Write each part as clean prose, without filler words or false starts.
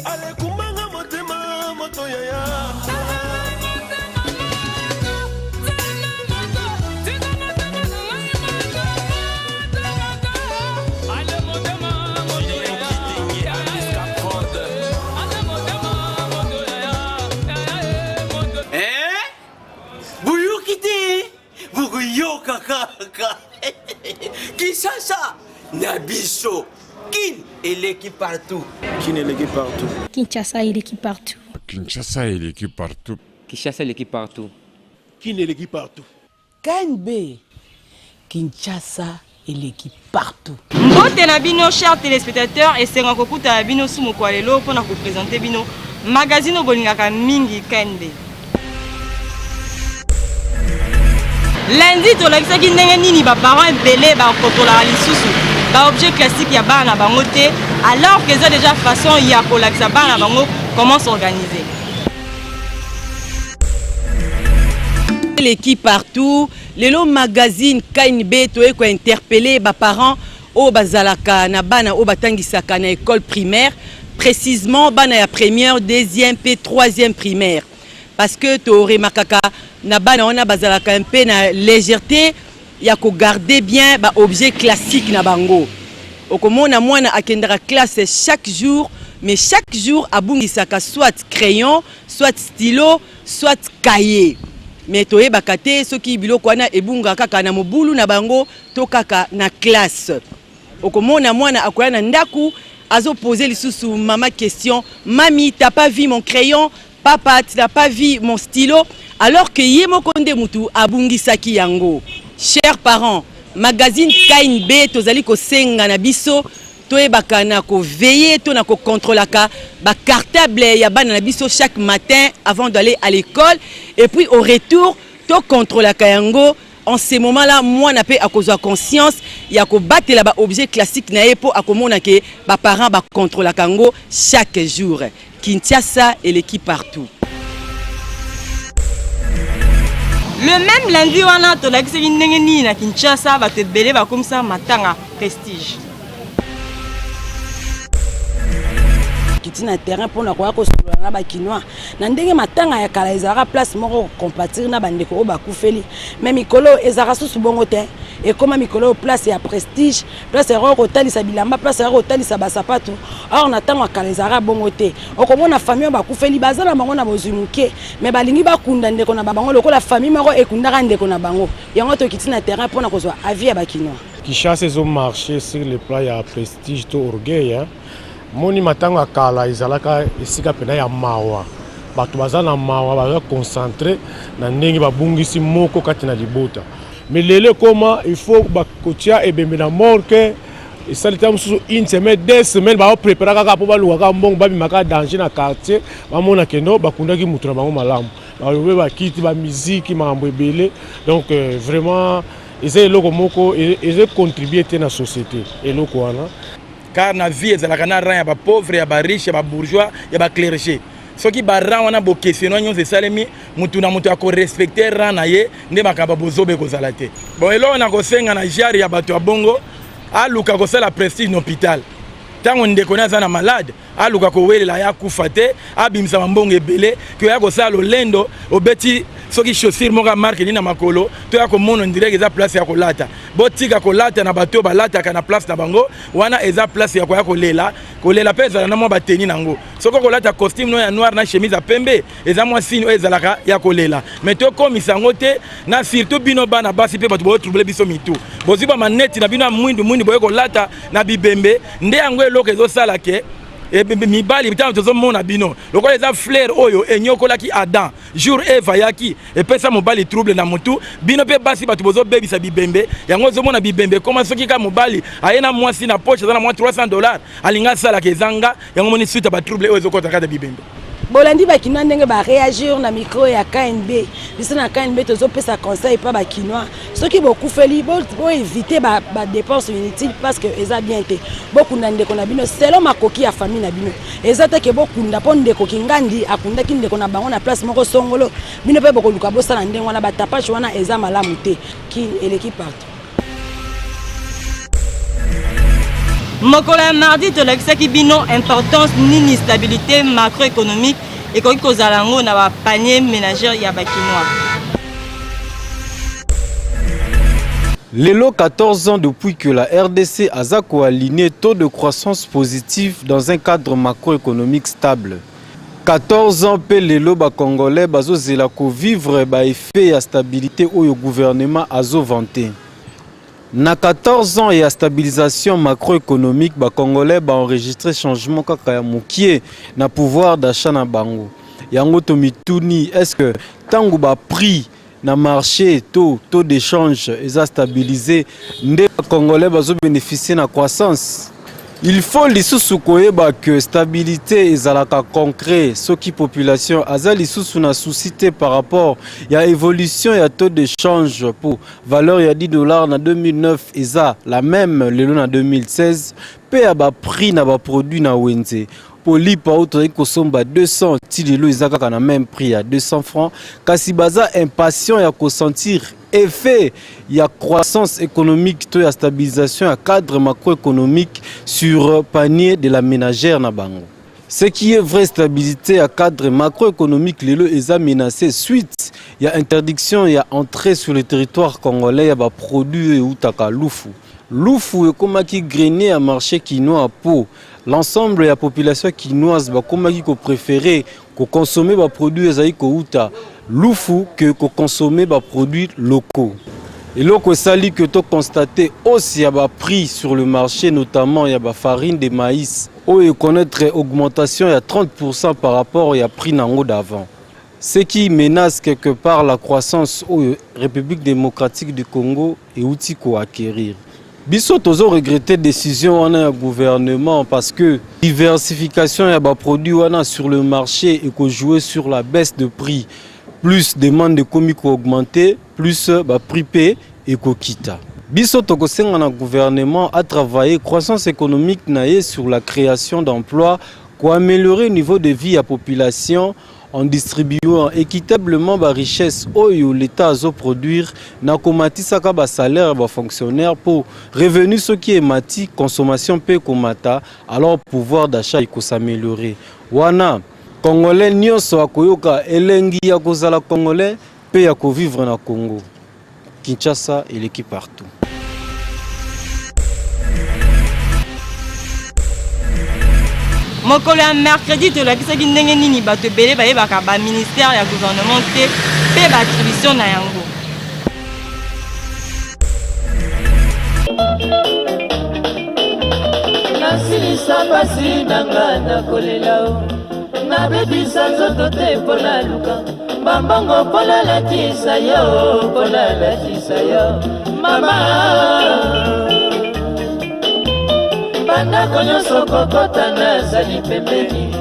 Alekumbanga motema moto yaya. Boyoki te, bokoyoka kaka. Kinshasa na biso, Kin eleki partout. Kin eleki partout. Kinshasa eleki partout. Kinshasa eleki partout. Kinshasa eleki partout. Kin eleki partout. KNB Kinshasa eleki partout. Mbote na bino chers téléspectateurs, esengo kokutana bino su mokwa lelo mpona kopresente bino magazine oyo bolingaka mingi KNB. Lundi tolakisaki ndenge nini baparent ebele bakokolaka lisusu baobjet classique ya bana na bango te, alors que eza déjà façon ya kolakisa bana na bango comment s'organiser. Eleki partout. Lelo magazine KNB toye ko interpeller ba parents oyo bazalaka na bana oyo batangisaka na école primaire, précisément bana ya première, deuxième pe troisième primaire, parce que to remarkaka na bana wana bazalaka un peu na légèreté ya ko garder bien ba objet classique na bango. Okomona mwana akendaka classe chaque jour, mais chaque jour abungisaka soit crayon, soit stylo, soit cahier. Mais toyebaka te soki biloko wana ebunga kaka na mobulu na bango to kaka na classe. Okomona mwana akoya na ndaku azo poser lisusu mama question: mami, t'as pas vu mon crayon? Papa, tu n'as pas vu mon stylo? Alors que ye moko nde mutu abungisaki yango. Chers parents, magazine KNB tozali kosenga na biso toyebaka na koveiller to na kocontrôlaka bacartable ya bana na biso chaque matin avant d'aller à l'école, et puis au retour tocontrôlaka yango. En ce moment là, mwana mpe akozwa conscience ya kobatela baobjet classique na ye, mpo akomona ke baparent bacontrôlaka yango chaque jour. Kinshasa eleki partout. Le même lundi wana tolakisaki ndenge nini na Kinshasa bato ebele bakomisa matanga prestige. Kiti na terrain mpona koya kosolola na bakinois na ndenge matanga ya kala ezalaka place moko compatir na bandeko oyo bakufeli, mais mikolo ezalaka susu bongo te. Ekóma mikolo oyo place ya prestige, place ya kotalisa bilamba, place ya kotalisa basapatu. Or na ntango ya kala ezalaka bongo te. Okomona famille oyo bakufeli baza na bango na bozwi moke, mais balingi bakunda ndeko na bango lokola famille moko ekundaka ndeko na bango. Yango tokiti na terrain mpona kozwa avis ya bakinois. Kinshasa ezomarche sur le plan ya prestige to orgueil, hein. Moni matango ya kala ezalaka esika mpena ya mawa, bato baza na mawa, baza concentré na ndenge babungisi moko kati na libota. Mais lelo ekoma il faut bakotia ebembe na morgue, esali ta mosusu une semaine, 2 semaines, baoprépara kaka mpo balukaka mbongo, babimaka danger na quartier, bamona kendo bakundaki motu na bango malamu, balobe bakiti, bamiziki, makambo ebele. Donc vraiment eza eloko moko eza contribue te na société, eloko wana. Car na vie ezalaka na rang ya bapauvre, ya bariche, ya babourgeois, ya baclergé. Soki barang wana bokeseno nyonso esalemi, mutu na moto akorespecte rang na ye, nde makambo ya bozoba ekozala te. Bon, eloko na kosenga na jare ya bato ya bongo, aluka kosala prestige na hôpital. Ntango ndeko ne aza na malade, aluka kowelela ye akufa te, abimisa bambongo ebele ke oya kosala lolendo, obeti soki chaussure moko ya marque nini na makolo, to ya komona ndireke eza place ya kolata. Botika kolata na bato oyo balataka na place na bango wana. Eza place ya koya kolela kolela mpe ezala na mwa bateni nango. Soki okolata costume no ya noir na chemise ya pembe, eza mwa signe oyo ezalaka ya kolela, mais tokomisa yango te. Na surtout bino bana basi mpe bato boyotroubler biso mitu, bozwi bamaneti na bino ya mwindu mwindu, boye kolata na bibembe. Nde yango eloko ezosala ke mibali ntango tozomona bino lokola eza fleur oyo enyokolaki Adam jour Eve ayaki, epesa mobali trouble na motu. Bino mpe basi bato bozobebisa bibembe yango. Ozomona bibembe ekoma soki ka mobali aye na mwasi na poche, aza na mwa 300 dollar, alingi asalaka ezanga yango. Moni suite ya batrouble oyo ezokɔta kati ya bibembe. Bolandi bakinois ndenge baréagir na micro ya KNB. Biso na KNB tozopesa conseil mpa bakinois: soki bokufeli, boévite badépense inutile, parce que eza bien te. Bokunda ndeko na bino selon makoki ya famille na bino. Eza te ke bokunda mpo ndeko kingandi akundaki ndeko na bango na place moko songolo, bino mpe bokoluka bosala ndenge wana. Batapage wana eza malamu te. Kin eleki partout. Mokolo ya mardi tolakisaki bino importance nini stabilité macroéconomique ekoki kozala yango na ba panier ménagère ya ba Kinois. Lelo 14 ans depuis que la RDC aza ko aligner taux de croissance positif dans un cadre macroéconomique stable. 14 ans pe lelo ba Congolais bazozela ko vivre ba effets ya stabilité oyo gouvernement azo vanter. Na 14 ans ya stabilisation macroéconomique, ba Congolais ba enregistrer changement kaka ya mukie na pouvoir d'achat na bango. Yango tomituni, est-ce que tango ba prix na marché to taux d'échange eza stabilisé nde ba Congolais bazo bénéficier na croissance? Il faut lisusu koyeba que stabilité ezalaka concret soki population aza lisusu na souci te par rapport ya évolution ya taux d'échange po valeur ya 10 $ na 2009 eza la même lelo na 2016 pe ya ba prix na ba produit na wenze po lipa oyo tozali kosomba 200 ti lelo eza kaka na même prix ya 200 francs, kasi baza impatient ya kosentir effet ya croissance économique to ya stabilisation ya cadre macroéconomique sur panier de la ménagère na bango. Ce qui est vrai, stabilité ya cadre macroéconomique lelo eza menacé suite ya interdiction ya entrée sur le territoire congolais ya baproduit eutaka Lufu. Lufu ekomaki grenier ya marché kinois po l'ensemble ya population kinoise bakomaki kopréférer koconsommer baproduit ezali kouta Lufu que koconsommer baproduits locaux. Eloko esali ke toconstate hausse ya baprix sur le marché, notamment ya bafarine de maïs oyo econnaître augmentation ya 30% par rapport ya prix nango d'avant, ce qui menace quelque part la croissance oyo République démocratique du Congo euti koacquérir. Biso tozo regretter décision wana ya gouvernement parce que diversification ya baproduit wana sur le marché ekojouer sur la baisse de prix. Plus demande ekomi koaugmenter, plus baprix mpe ekokita. Biso tokosenga na gouvernement à travailler croissance économique na ye sur la création d'emplois, koaméliorer niveau de vie ya population en distribuant équitablement barichesse oyo l'État azoproduire na komatisaka basalaire ya bafonctionnaire, mpo revenu soki emati, consommation mpe ekomata, alors pouvoir d'achat ekosaméliorer. Wana Congolais nyonso akoyoka elengi ya kozala Congolais mpe ya kovivre na Congo. Kinshasa eleki partout. Mokolo ya mercredi tolakisaki ndenge nini bato ebele bayebaka baministère ya gouvernement te mpe baattribution na yango. Nasilisa pasi na nga na kolela o, nabebisa nzoto te mpo naluka bambongo mpo nalatisa yo, mpo nalatisa yo mama. Bandako nyonso kokota, nazali pembeni,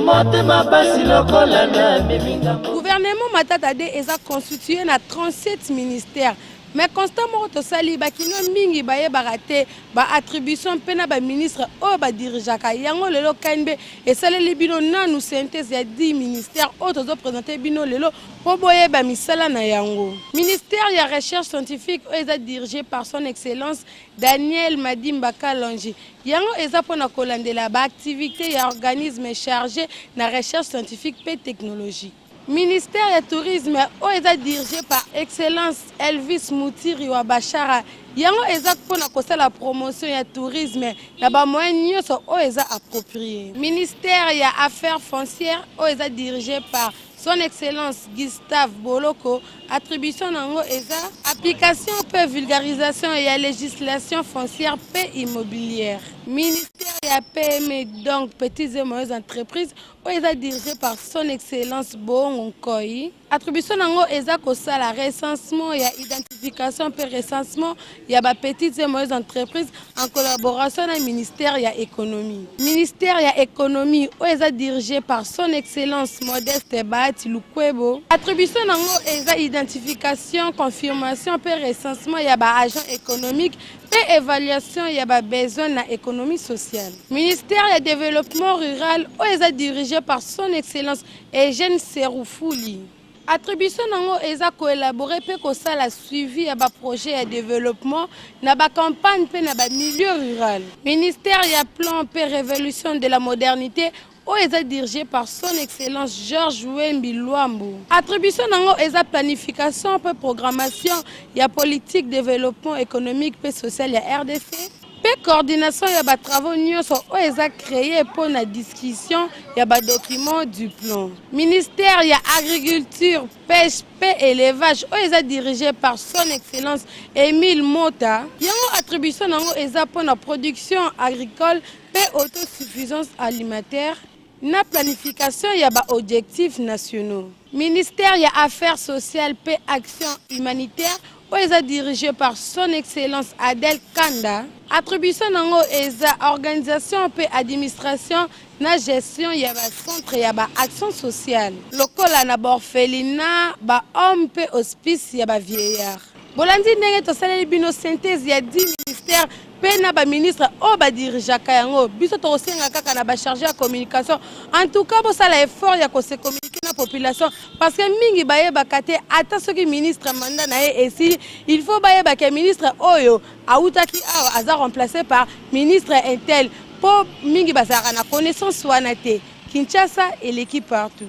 motema pasi lokola namemi ngambo. Gouvernement Matata 2 eza constitué na 37 ministères, mais constat moko tosali, bakino mingi bayebaka te baattribution mpe na baministre oyo badirigeaka yango. Lelo KNB esaleli bino nanu synthèse ya 10 ministères oyo tozoprésenter bino lelo mpo boyeba misala na yango. Ministère ya recherche scientifique oyo eza dirigé par Son Excellence Daniel Madimba Kalonji, yango eza mpona kolandela baactivité ya organisme chargé na recherche scientifique mpe technologique. Ministère ya tourisme oyo eza dirigé par Excellence Elvis Mutiri wa Bashara, yango eza mpona kosala promotion ya tourisme na bamoyen nyonso oyo eza approprié. Ministère ya affaires foncières oyo eza dirigé par Son Excellence Gustave Boloko, attribution nango eza application mpe vulgarisation ya législation foncière mpe immobilière. Ministère ya PME, donc petites et moyennes entreprises, oyo eza dirigé par Son Excellence Bongo Nkoi, attribution nango eza kosala recensement ya identification mpe recensement ya bapetites et moyennes entreprises en collaboration na ministère ya économie. Ministère ya économie oyo eza dirigé par Son Excellence Modeste Bahati Lukwebo, attribution nango eza identification, confirmation mpe recensement ya baagent économique mpe évaluation ya babesoin na économie sociale. Ministère ya développement rural oyo eza dirigé par Son Excellence Eugène Serufuli. Attribution na yango eza ko elaborer mpe kosala suivi ya ba projets ya developpement na ba campagnes mpe na ba milieux rural. Ministère ya Plan mpe Revolution de la modernite oyo eza dirige par Son Excellence Georges Wembi Luambo. Attribution na yango eza planification mpe programmation ya politique developpement economique mpe social ya rdc. Mpe coordination ya ba travaux nionso oyo eza creer mpo na discussion ya ba documents du plan. Ministère ya Agriculture, Peche mpe Elevage oyo eza dirige par Son Excellence Emile Mota, yango attribution na yango eza mpo na production agricole mpe autosuffisance alimentaire na planification ya ba objectifs nationaux. Ministère ya Affaires sociales mpe Action humanitaire oyo eza dirige par Son Excellence Adèle Kanda, attribution na yango eza organisation mpe administration na gestion ya ba centres ya ba actions sociales lokola na ba orphelinats, ba homes mpe hospices ya ba vieillards. Bolandi ndenge tosaleli bino synthèse ya 10 ministères mpe na ba ministres oyo ba dirigeaka yango. Biso tokosenga kaka na ba charges ya communication, en tout cas bosala effort ya ko se communiquer na population parce que mingi bayebaka te ata soki ministre mandat na ye esili, il faut bayeba que ministre oyo awutaki awa aza remplacer par ministre un tel mpo mingi bazalaka na connaissance wana te. Kinshasa eleki partout.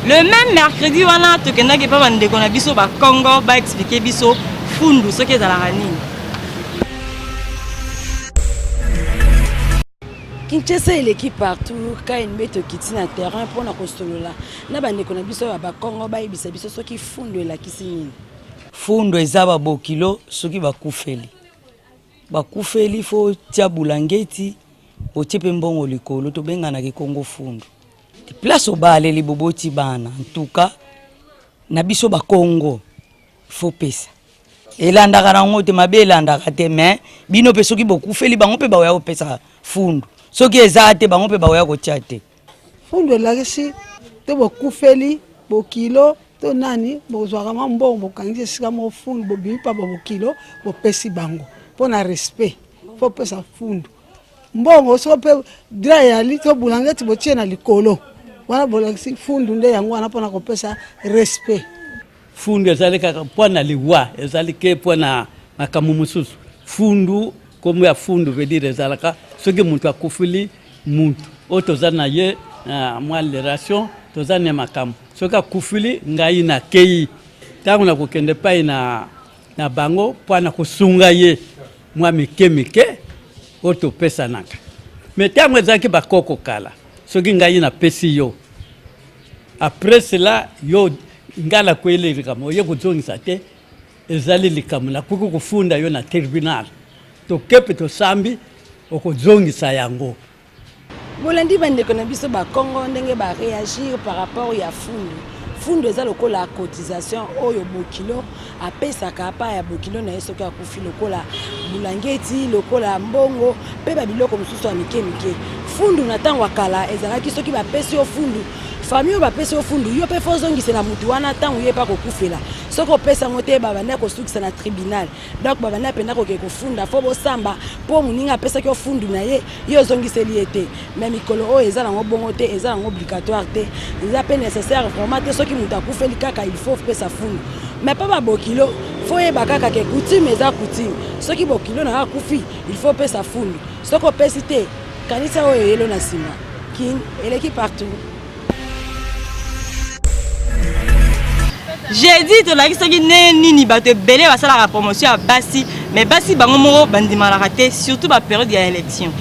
Le même mercredi wana tokendaki epa bandeko na biso ba Congo ba expliquer biso fundu soki ezalaka nini. Kinshasa eleki partout, KNB tokiti na terrain mpo na kosolola na bandeko na biso ya Bakongo bayebisa biso soki fundu elakisi nini. Fundu eza ba bokilo soki bakufeli. Bakufeli fo tia bulangeti otie pe mbongo likolo tobengana kikongo fundu place obaleli boboti bana ntuka na biso bakongo fo pesa elandaka nango te mabe elandaka te mais bino mpe soki bokufeli bango mpe bakoya kopesa fundu soki eza te bango mpe bakoya kotia te. Fundu elakisi to bokufeli bokilo to nani bozwaka mwa mbongo bokangisi esika moko fundu bobimi mpa babokilo bopesi bango mpo na respect fo opesa fundu mbongo soko mpe dra eyali to bulangeti botie na likolo wana bolakisi fundu nde yango wana mpo na kopesa respect. Fundu ezali kaka mpo na liwa, ezali ke mpo na makambo mosusu. Fundu, kombo ya fundu veut dire ezalaka soki moto akufeli mutu oyo toza na ye na mwa relation, toza na makambo, soki akufeli ngai nakeyi ntango nakokende epai na, na bango mpo na kosunga ye mwa mike mike oyo topesanaka. Me ntango ezalaki bakoko kala, soki ngai napesi yo Après cela yo nga nakweli likambo oye kozongisa te ezali likambo nakoki kofunda yo na tribunal tokepe tosambi okozongisa yango. Bolandi bandeko na biso ba Kongo ndenge ba reagir par rapport ya fundu. Fundu eza lokola cotisation oyo bokilo apesaka pa ya bokilo na ye soki akufi, lokola bulangeti, lokola mbongo mpe ba biloko mosusu ya mike mike. Fundu na ntango ya kala ezalaki soki bapesi yo fundu, famille oyo bapesi yo fundu, yo mpe fo ozongisela motu wana ntango ye mpe akokufela. Soki opesi yango te, babandaki kosukisa na tribunal. Donc babandaki mpenza kokende kofunda, fo bosamba mpo moninga apesaki yo fundu na ye, yo ozongiseli ye te. Mais mikolo oyo eza nango bongo te, eza nango obligatoire te, eza mpe nécessaire vraiment te. Soki moto akufeli kaka il faut opesa fundu, mais mpo babokilo fo oyeba kaka ke coutume eza coutume. Soki bokilo na yo akufi il faut opesa fundu, soki opesi te kanisa oyo eyelo na nsima. Kin eleki partout. Jeudi tolakisaki ndenge nini bato ebele basalaka promotion ya basi, mais basi bango moko bandimanaka te, surtout ba periode ya election.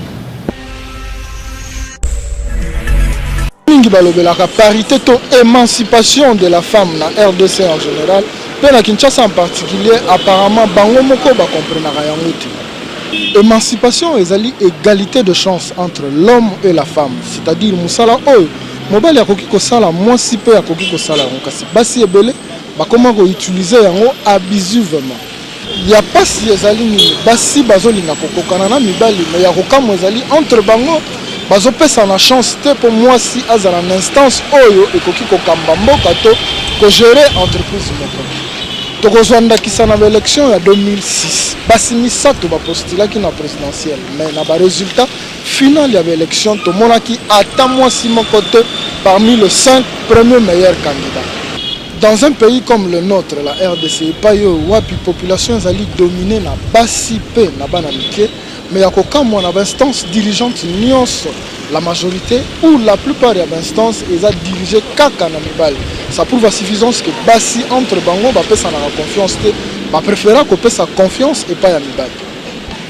Mingi balobelaka parité to émancipation de la femme na RDC en général mpe na Kinshasa en particulier, apparemment bango moko bakomprenaka yango te. Émancipation ezali égalité de chance entre l'homme et la femme, c'est-à-dire mosala oyo mobali akoki kosala mwasi mpe akoki kosala yango, kasi basi ebele bakoma koutilize yango abusivement. Ya pasi ezali nini? Basi bazolinga kokokana na mibali, mais ya kokamwa ezali entre bango bazopesana chance te mpo mwasi azala na instance oyo ekoki kokamba mboka to kogere entreprise moko. Tokozwa ndakisa na ba elections ya 2006, basi misato ba postulaki na presidentielle mais na ba resultats final ya ba elections tomonaki ata mwasi moko te parmi les 5 premiers meilleurs candidats. Dans un pays comme le nôtre, la rdc, epayi oyo wapi population ezali dominee na basi mpe na bana mike, mais ya kokamwa na ba instances dirigeantes nionso, la majorite ou la plupart ya ba instances eza diriger kaka na mibali. Ça prouve à suffisance que basi entre bango bapesanaka confiance te, ba prefera kopesa confiance epai ya mibali.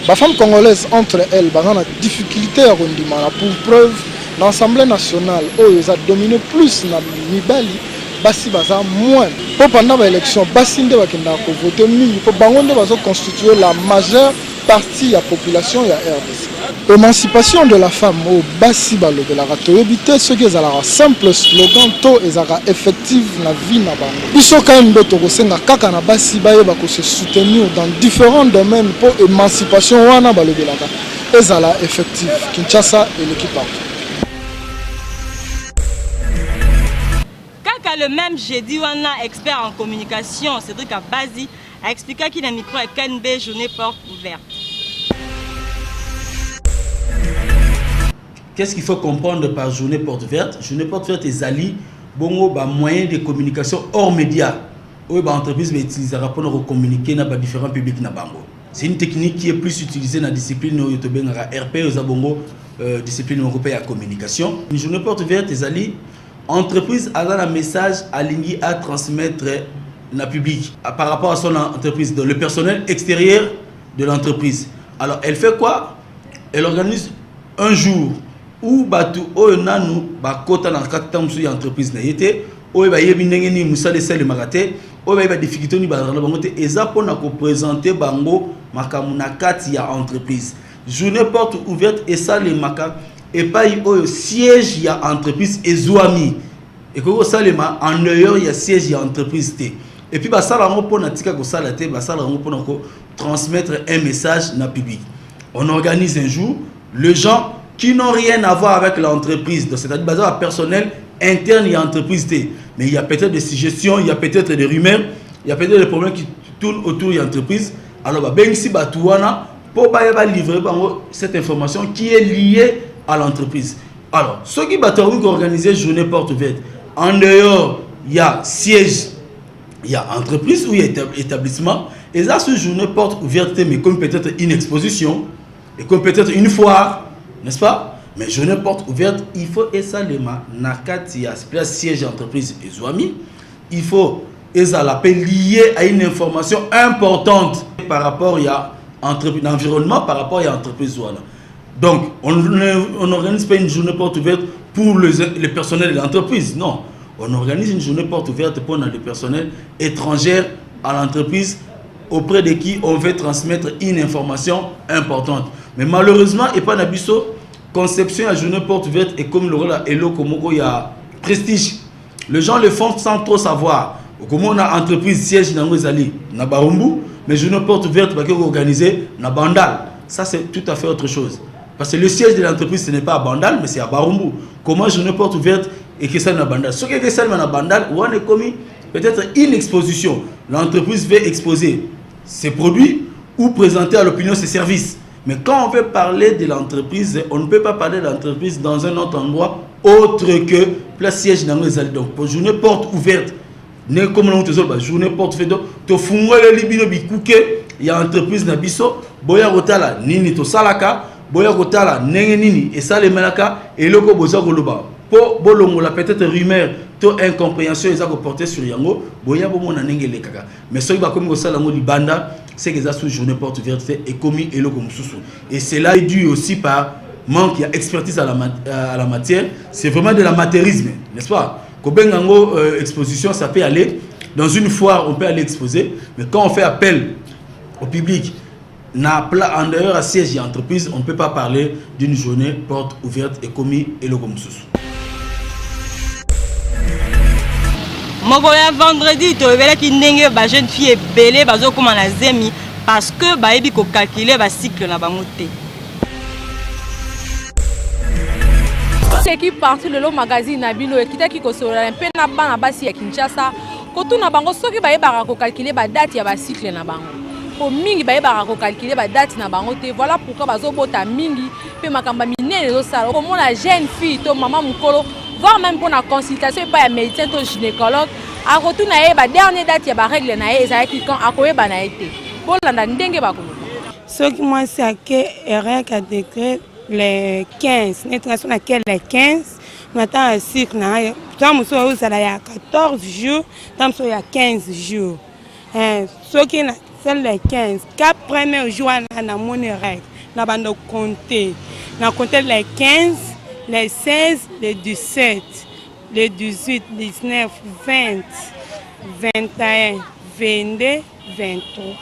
Ba femmes congolaises entre elles baza na difficulte ya kondimana pour preuve na Assemblee nationale oyo eza domine plus na mibali, basi baza moins po pendant ba elections basi nde bakendaka ko voter mingi po bango nde bazo constituer la majeure partie ya population ya rdc. Emancipation de la femme oyo basi balobelaka toyebi te soki ezalaka simple slogan to ezalaka effective na vie na bango. Biso KMB tokosenga kaka na basi bayeba ko se soutenir dans differents domaines po emancipation wana balobelaka ezala effective. Kinshasa eleki partout. Kaka le meme jeudi wana, expert en communication Cedric Abazi a explikaki na micro ya KNB journée porte ouverte. Qu'est-ce qu'il faut comprendre par journée porte ouverte? Journée porte ouverte ezali bongo ba moyens de communication hors média oyo ba entreprise ba utilisaka pona ko communiquer na ba différents publics na bango. C'est une technique qui est plus utilisée na discipline oyo tobengaka RP, eza bongo euh, discipline moko pe ya communication. Une journée porte ouverte ezali entreprise aza na message alingi a transmettre na public par rapport à son entreprise, donc le personnel extérieur de l'entreprise. Alors elle fait quoi? Elle organise un jour où bato oyo nanu bakota na kati ntango mosusu ya entreprise na ye te, oyo bayebi ndenge nini mosala esalemaka te, oyo bayebi badifficulté nini bazalaka na bango te, eza mpona kopresente bango makambo na kati ya entreprise. Journée porte ouverte esalemaka epai oyo siège ya entreprise ezwami, ekoki kosalema en dehors ya siège ya entreprise te. Et puis basala yango mpona tika kosala te, basala yango mpona ko transmettre un message na public. On organise un jour, les gens qui n'ont rien à voir avec l'entreprise, donc c'est-à-dire baza ba personnel interne ya entreprise te, mais il y a peut-être des suggestions, il y a peut-être des rumeurs, il y a peut-être des problèmes qui tournent autour ya entreprise. Alors babengisi bato wana mpo baya ba livrer bango cette information qui est liée à l'entreprise. Alors soki bato bakoki koorganiser journée porte ouverte en dehors ya siège ya entreprise ou ya établissement, eza sur journée porte ouverte te, mais comme peut-être une exposition et comme peut-être une foire, n'est-ce pas? Mais journée porte ouverte, il faut esalema na kati ya place siège entreprise ezwami, il faut ezala pe lié à une information importante par rapport ya entreprise, l'environnement, par rapport ya entreprise wana. Donc on n'organise pas une journée porte ouverte pour le personnel de l'entreprise, non. On organise une journée porte ouverte pour le personnel étranger à l'entreprise auprès de qui on veut transmettre une information importante. Mais malheureusement, et pas na biso, conception ya journée porte ouverte est comme le rôle eloko moko ya prestige. Les gens le font sans trop savoir. Okomona entreprise siège nango ezali na Barumbu, mais journée porte ouverte bake organiser na Bandal. Ça c'est tout à fait autre chose. Parce que le siège de l'entreprise ce n'est pas à Bandal, mais c'est à Barumbu. Comment journée porte ouverte et que ça na Bandal? Ce qui est ça na Bandal, on est commis peut-être une exposition. L'entreprise veut exposer ses produits ou présenter à l'opinion ses services. Mais quand on veut parler de l'entreprise, on ne peut pas parler de l'entreprise dans un autre endroit autre que place siège nango ezali. Donc pour journée porte ouverte, ne comme l'on te dit, journée porte ouverte, donc to fungoleli bino bikuke ya entreprise na biso, boya kotala nini tosalaka, boya kotala ndenge nini esalemelaka, eloko boza koloba po bolongola peut-être rumeur to incompréhension eza koporter sur yango, boya bomona ndenge elekaka. Mais soki bakomi kosala yango libanda, c'est que eza sous journée porte ouverte te, ekomi eloko mosusu. Et cela est dû aussi par manque ya expertise à la matière. C'est vraiment de l'amateurisme, n'est-ce pas? Kobenga yango exposition, ça peut aller dans une foire, on peut aller exposer, mais quand on fait appel au public na pla, en dehors ya siège ya entreprise, on ne peut pas parler d'une journée porte ouverte ekomi eloko mosusu. Mokolo ya vendredi tolobelaki ndenge ba jeune fille ebele bazokóma na zemi parce que bayebi kocalcule bacycle na bango te. Eleki partout lelo magazine na bino ekitaki kosolola mpe na bana basi ya Kinshasa. Kotuna bango soki bayebaka ko calculer ba date ya ba cycle na bango. Po mingi bayebaka ko calculer ba date na bango te. Voilà pourquoi bazobota mingi pe makambo ya minene ezosala. Okomona jeune fille to mama mukolo voire même pona consultation epai ya médecin to gynécologue akotuna ye ba dernier date ya ba règle na ye ezalaki quand, akoyeba na ye te. Bolanda ndenge bakoloba. Soki mwasi ake erreur ya degré le 15 neti nga so nake le 15 na ntango ya cycle na ngai ntango mosusu ozala ya 14 jours, ntango mosusu ya 15 jours. Soki nasali le 15 ka premier jour wana namoni règle, na bando compter, na compter le 15, le 16, le 17, le 18, 19, 20, 21, 22, 23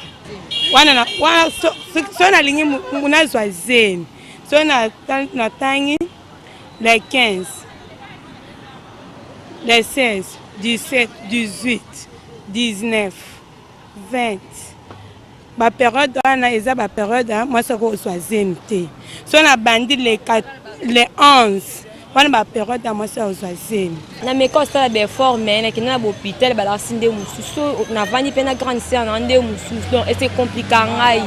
wana. Wana so nalingi nazwa zemi, so natangi le 15, le 16, 17, 18, 19, 20, bapériode wana eza bapériode mwasi akozwa zemi te. So nabandi le 11 wana, bapériode ya mwasi akozwa zemi. Nameka kosala baeffort, mais nakende na bahôpital, balakisi nde mosusu. Navandi mpe na grande sœur na nde mosusu, donc ese compliquer ngai.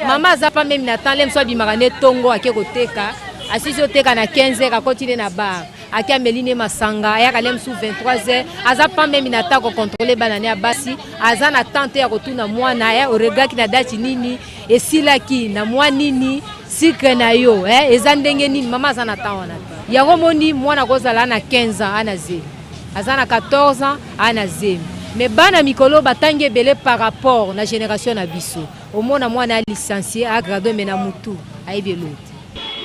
Mama aza pa meme na temps le mosu abimaka nde ntongo, ake koteka, asisi oteka na 15 heures, akoti nde na bar, ake ameli nde masanga, ayaka le mosu 23 heures. Aza pa meme na temps kocontrôler bana ne ya basi. Aza na temps te ya kotuna mwana ya oregaki na date nini, esilaki na mwa nini, cycle na yo eza ndenge nini. Mama aza na temps wana te. Yango moni mwana kozala na 15 ans ana zemi, aza na 14 ans ana zemi. Mais bana mikolo batangi ebele par rapport na génération na biso. Omona mwana alicencié, agradué, mais na mutu ayebi eloko te.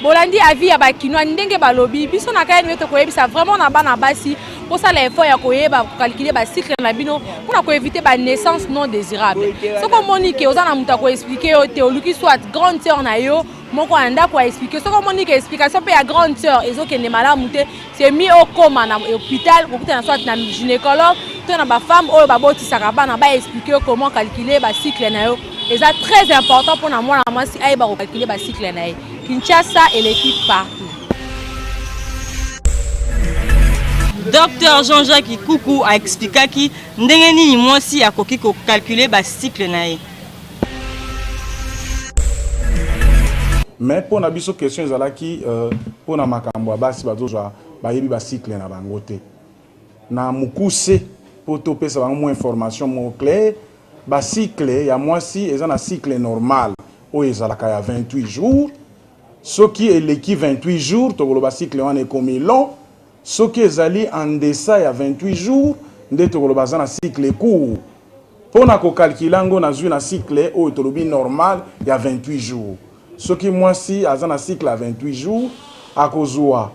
Bolandi avis ya bakinois ndenge balobi. Biso na kaya nini, tokoyebisa vraiment na bana basi kosala effort ya koyeba kocalculer bacycle na bino mpona koéviter banaissance non désirable. Soki omoni ke oza na moto akoexpliquer yo te, oluki soit grande sœur na yo moko ya ndako aexpliquer. Soki omoni ke explication mpe ya grande sœur ezokende malamu te, c'est mieux okóma na hôpital, kokutana soit na gynécologue to na bafemme oyo babotisaka bana, baexpliquer yo comment calculer bacycle na yo. Eza très important mpona mwana mwasi ayeba kocalculer bacycle na ye. Kinshasa eleki partout. Dr Jean-Jacques Ikuku aexpliquaki ndenge nini mwasi akoki kocalculer bacycle na ye. Mais mpo na biso, question ezalaki mpo na makambo ya basi bazozwa, bayebi bacycle na bango te. Na mokuse, mpo topesa bango mwa information moko claire, bacycle ya mwasi eza na cycle normal oyo ezalaka ya 28 jours. Soki eleki 28 jours, tokoloba cycle wana ekomi long. Soki ezali en deçà ya 28 jours, nde tokoloba aza na cycle court. Mpo na kocalculer yango, nazwi na cycle oyo tolobi normal ya 28 jours. Soki mwasi aza na cycle ya 28 jours, akozwa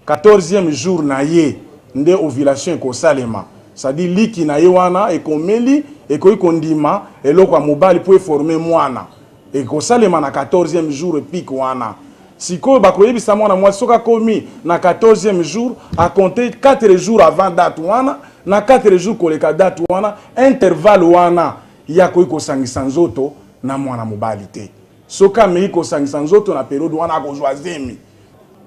14e jour na ye nde ovulation ekosalema, c'est-à-dire liki na ye wana ekomeli, ekoki kondima eloko ya mobali mpo eformer mwana. Ekosalema na 14e jour, pic wana. Sikoyo bakoyebisa mwana mwasi, soki akomi na 14e jour, acompter 4 jours avant date wana na 4 jours koleka date wana. Intervalle wana ye akoki kosangisa nzoto na mwana mobali te. Soki ameki kosangisa nzoto na période wana, akozwa zemi.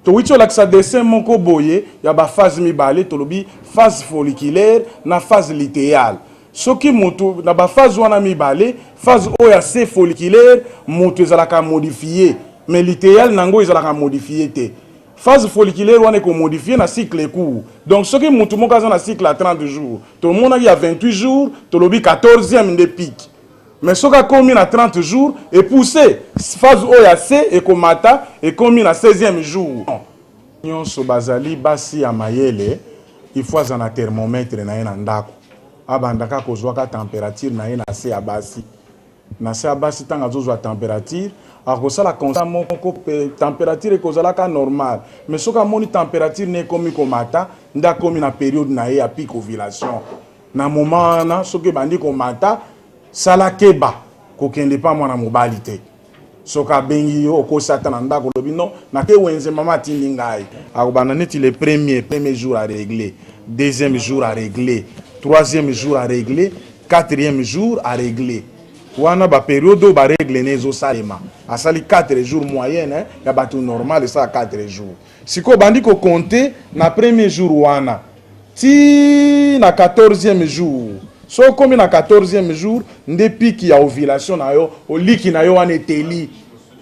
Towuti olakisa dessin moko boye ya baphase mibale, tolobi phase folliculaire na phase lutéale. Soki motu na baphase wana mibale, phase oyo ya c folliculaire, moto ezalaka modifié, mais lutéale nango ezalaka modifié te. Phase folliculaire wana ekomodifier na cycle court. Donc soki motu moko aza na cycle ya 30 jours, tomonaki ya 28 jours, tolobi 14e nde pic. Mais soki akomi na 30 jours, epousse phase oyo ya c, ekomata, ekomi na 16e jour. Nyonso bazali basi ya mayele, il faut aza na thermomètre na ye na ndako, abandaka kozwaka température na ye na se ya basi. Na se ya basi, ntango azozwa température, akosala constat moko, température ekozalaka normal. Mais soki amoni température ne ekomi komata, nde akomi na période na ye ya pic ovulation. Na moment wana, soki ebandi komata, sala keba kokende pa mwana mobali te. Soki abengi yo, okosi ata na ndako, olobi: "Non, nake wenze, mama atindi ngai." Akobanda neti le premier jour à régler, deuxième jour à régler, troisième jour à régler, quatrième jour à régler. Wana bapériode oyo barègle ne ezosalema, asali 4 jours. Moyenne ya bato normal esala 4 jours. Sikoyo bandi kocompter na premier jour wana. Ti na 14e jour. Soki okomi na 14e jour nde piki ya ovulation na yo, oliki na yo wana eteli.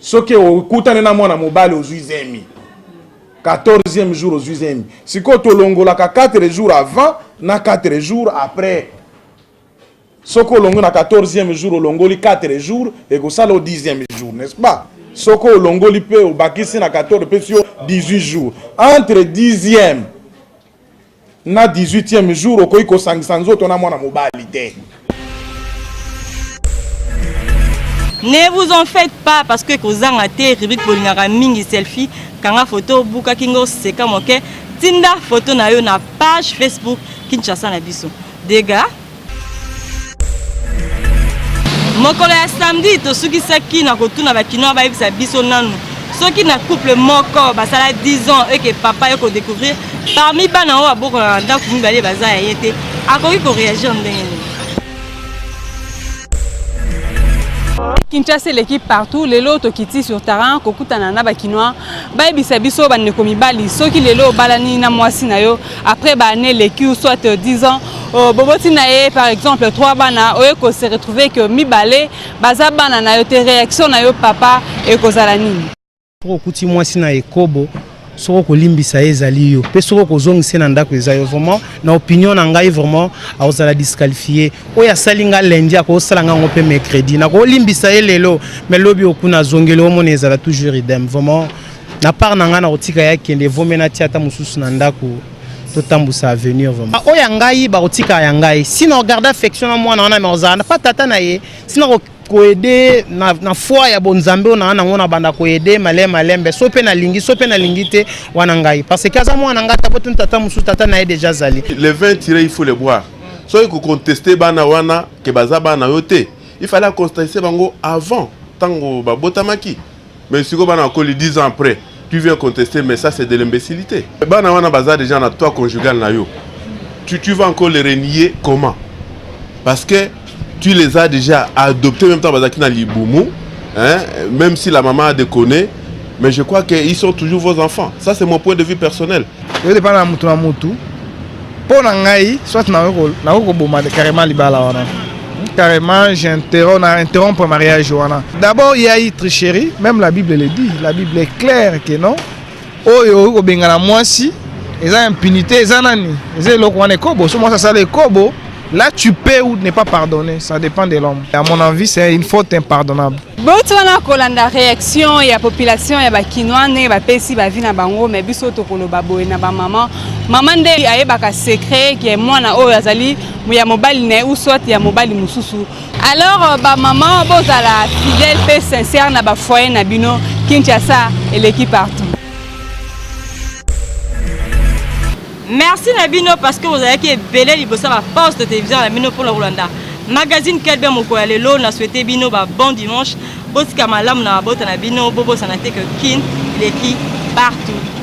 Soki okutani na mwana mobali ozwi zemi. 14e jour ozwi zemi. Sikoyo tolongolaka 4 jours avant na 4 jours après. Soki olongwe na 14e jour olongoli 4 jours ekosala yo 10e jour, n'est-ce pas? Soki olongoli mpe obakisi na 14 epesi yo 18 jours. Entre 10e na 18e jour okoki kosangisa nzoto na mwana mobali te. Ne vous en faites pas parce que kozanga te rubrique bolingaka mingi selfie kanga photo buka kingo seka moke tinda photo na yo na page Facebook Kinshasa na biso dega Mokolo ya samedi tosukisaki na kotuna ba kinois bayebisa biso nanu soki na couple moko basala 10 ans eke papa ye kodécouvrir parmi bana oyo abokola na ndako mibale baza ya ye te akoki koreagir ndenge nini. Kinshasa eleki partout lelo tokiti sur terrain kokutana na ba kinois bayebisa biso bandeko mibali soki lelo obalani na mwasi na yo après ba année eleki ou soit 10 ans euh, boboti na ye par exemple 3 bana oye ko se retrouver que mibale baza bana na yo te réaction na yo papa ekozala nini? Soki okuti mwasi na ekobo soki okolimbisa ye ezali yo mpe soki okozongisa ye na ndako eza yo vraiment na opinion na ngai vraiment akozala disqualifie oyo asali nga lundi akosala nga yango mpe mercredi nakolimbisa ye lelo mais lobi okuna azongeli omona ezala toujours idem vraiment na part na ngai nakotika ye akende vome natia ata mosusu na ndako totambusa avenir vraiment ah, oyo ya ngai bakotika ya ngai si na regarde affection na mwana wana mais ozala pa tata na ye si na koede na, na foi ya bonzambe oyo naa nango na banda koede malembe malembe so mpe nalingi so mpe nalingi te wana ngai parce que aza mwana ngai ata botuni tata mosusu tata na ye deja azali le vin tiré il faut le boire soki koconteste bana wana ke baza bana yo te il fallait contester bango avant ntango babotamaki Mais sikoyo bana bakoli 10 ans après, tu viens contester, mais ça c'est de l'imbécilité. Bana wana baza déjà na toit conjugal na yo. Tu, tu vas encore les renier comment Parce que tu les as déjà adoptés même temps bazaki na libumu, hein, même si la maman a déconné, mais je crois qu'ils sont toujours vos enfants. Ça c'est mon point de vue personnel. Yo dépend na mutu na mutu. Mpo na ngai, soit nakoki koboma carrément libala wana. Carrément, j'interromps, na interrompre mariage wana. D'abord, il y a eu tricherie, même la Bible le dit. La Bible est claire que non. Oyo okoki kobengana mwasi, eza impunité, eza nani? Eza eloko wana ekobo. So mwasi asala ekobo, là tu peux ou ne pas pardonner, ça dépend de l'homme. À mon avis, c'est une faute impardonnable. Bouti wana kolanda reaction ya population ya ba kinois ndenge bapesi ba vie na bango, mais biso tokoloba boye na ba maman. Maman nde ayebaka secret ke mwana oyo azali ya mobali na ye ou soit ya mobali mosusu. Alors ba maman bozala fidèle pe sincère na ba foyer na bino. Kinshasa eleki partout. Merci na bino parce que bozalaki ebele liboso ya ba poste de télévision na bino mpona kolanda magazine Kelbe mokolo ya lelo. Na souhaite bino ba bon dimanche, botika malamu na mabota na bino, bobosana te que Kin eleki partout.